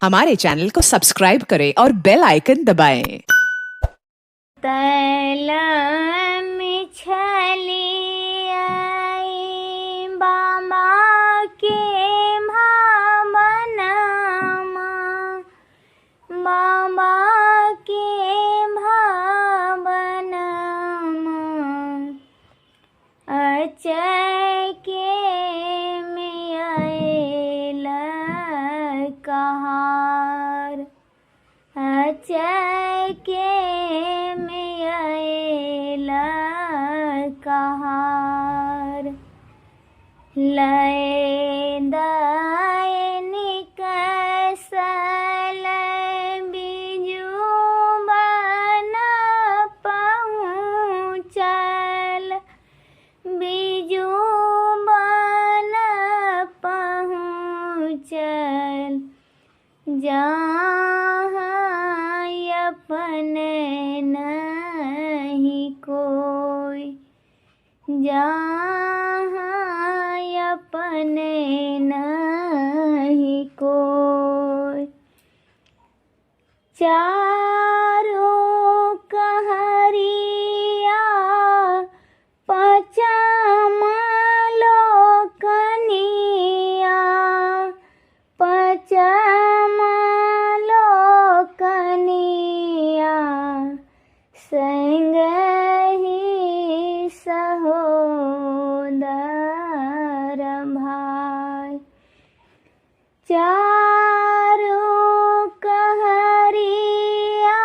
हमारे चैनल को सब्सक्राइब करें और बेल आइकन दबाएं। तलमे छलियै बाबा के भावनमा, बाबा के भावनमा। अचके में आयल कहार, अचके में आयल कहार। लय दायनि कसल बिजू बन पहुँचल, बिजू बन पहुँचल। जहाँ अपन नहीं कोई, जहाँ अपन नहीं कोई। चारों कहरिया पचमा लोकनिया, पचमा लोकनिया। संग ही सहोदर भाई। चारों कहरिया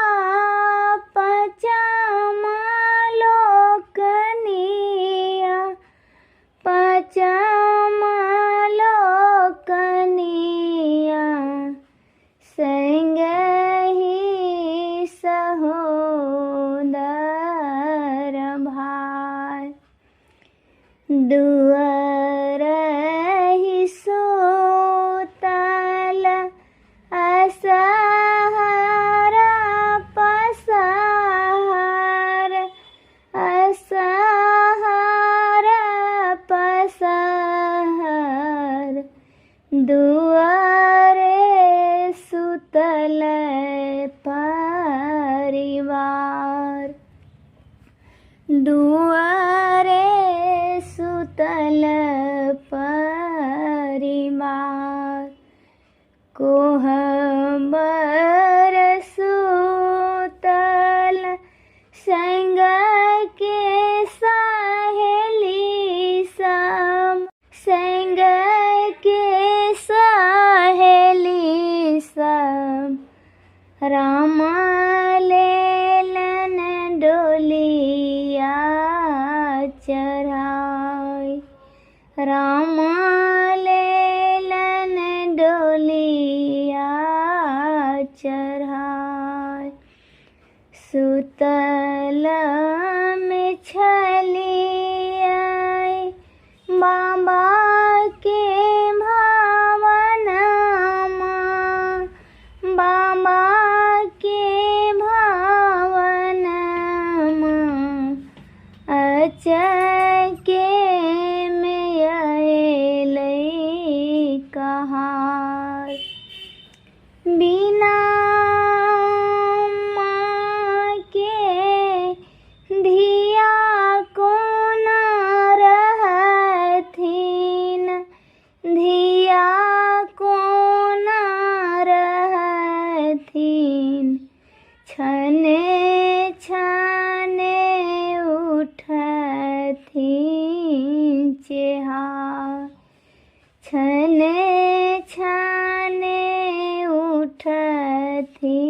पचमा लोकनिया, पचमा लोकनिया। संग ही सहोदर भाई। दुअर ही सुतल असहारा पसहार, असहारा पसहार। दुआरे सुतल परिवार, दुआरे सुतल परिवार। कोहबर सुतल संग के सहेली सब, संग के सहेली सब। रामा लेलन डोलिया चढ़ाई, रामा लेलन डोलिया चढ़ाई। सुतल में छलियै बाबा के भावनमा, बाबा के भावनमा। अचके में अयलै कहार। बिना माँ के धिया कोना रहथिन, धिया कोना रहथिन। छने छने उठथिन चेहार, छने छने उठथिन